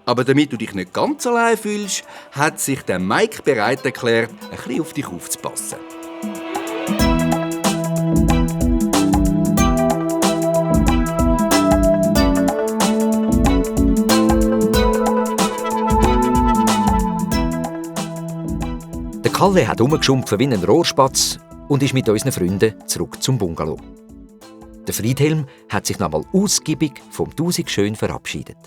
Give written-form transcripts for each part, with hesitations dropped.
Aber damit du dich nicht ganz allein fühlst, hat sich der Mike bereit erklärt, ein bisschen auf dich aufzupassen. Der Kalle hat herumgeschumpft wie ein Rohrspatz und ist mit unseren Freunden zurück zum Bungalow. Der Friedhelm hat sich nochmal ausgiebig vom Tausendschön verabschiedet.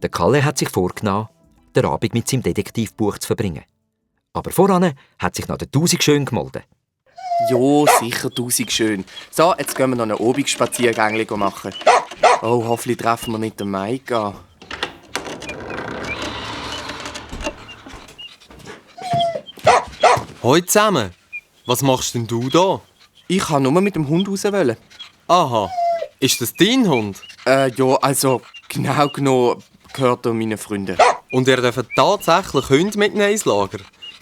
Der Kalle hat sich vorgenommen, den Abend mit seinem Detektivbuch zu verbringen. Aber voran hat sich noch der Tausendschön gemeldet. Jo, sicher Tausendschön. So, jetzt gehen wir noch einen Obigspaziergang machen. Oh, hoffentlich treffen wir nicht den Mike an. Hoi zusammen. Was machst denn du da? Ich kann nur mit dem Hund raus wollen. Aha. Ist das dein Hund? Ja, also genau genommen gehört er meinen Freunden. Und ihr dürft tatsächlich Hunde mitnehmen ins Lager?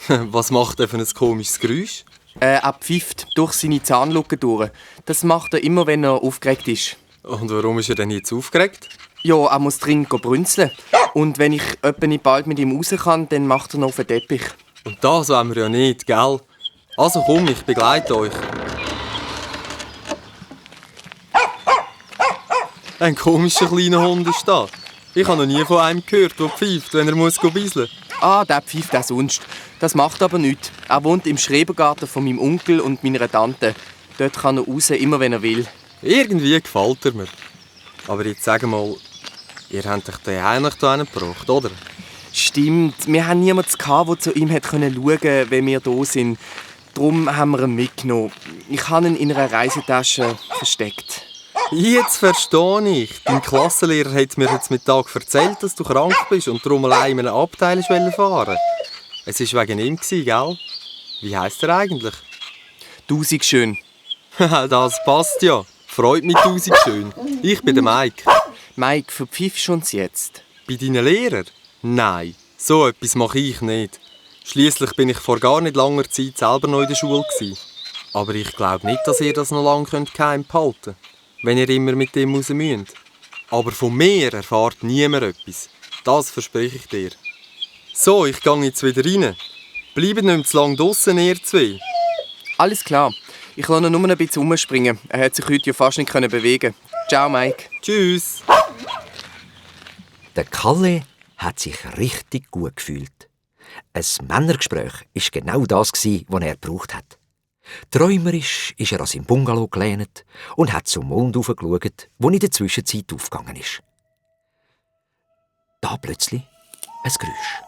Was macht er für ein komisches Geräusch? Er pfeift durch seine Zahnlücke durch. Das macht er immer, wenn er aufgeregt ist. Und warum ist er denn jetzt aufgeregt? Ja, er muss dringend brünzeln. Und wenn ich etwa nicht bald mit ihm raus kann, dann macht er noch auf den Teppich. Und das wollen wir ja nicht, gell? Also komm, ich begleite euch. Ein komischer kleiner Hund ist da. Ich habe noch nie von einem gehört, der pfeift, wenn er bisseln muss. Ah, der pfeift auch sonst. Das macht aber nichts. Er wohnt im Schrebergarten von meinem Onkel und meiner Tante. Dort kann er raus, immer wenn er will. Irgendwie gefällt er mir. Aber jetzt sag mal, ihr habt euch den eigentlich hierhin gebracht, oder? Stimmt, wir hatten niemanden, der zu ihm schauen konnte, wenn wir da sind. Darum haben wir ihn mitgenommen. Ich habe ihn in einer Reisetasche versteckt. Jetzt verstehe ich. Dein Klassenlehrer hat mir heute Mittag erzählt, dass du krank bist und darum allein in einem Abteil fahren. Es war wegen ihm, gell? Wie heisst er eigentlich? Tausendschön. Das passt ja. Freut mich Tausendschön. Ich bin der Mike. Mike, verpfiffst du uns jetzt? Bei deinen Lehrern? Nein, so etwas mache ich nicht. Schliesslich bin ich vor gar nicht langer Zeit selber noch in der Schule gewesen. Aber ich glaube nicht, dass ihr das noch lange geheim behalten könnt, wenn ihr immer mit dem raus müsst. Aber von mir erfahrt niemand etwas. Das verspreche ich dir. So, ich gehe jetzt wieder rein. Bleibt nicht zu lange draussen, ihr zwei. Alles klar. Ich lasse ihn nur ein bisschen rumspringen. Er hat sich heute ja fast nicht bewegen. Ciao, Mike. Tschüss. Der Kalle hat sich richtig gut gefühlt. Ein Männergespräch war genau das, was er gebraucht hat. Träumerisch ist er an seinem Bungalow gelehnt und hat zum Mond hochgeschaut, der in der Zwischenzeit aufgegangen ist. Da plötzlich ein Geräusch.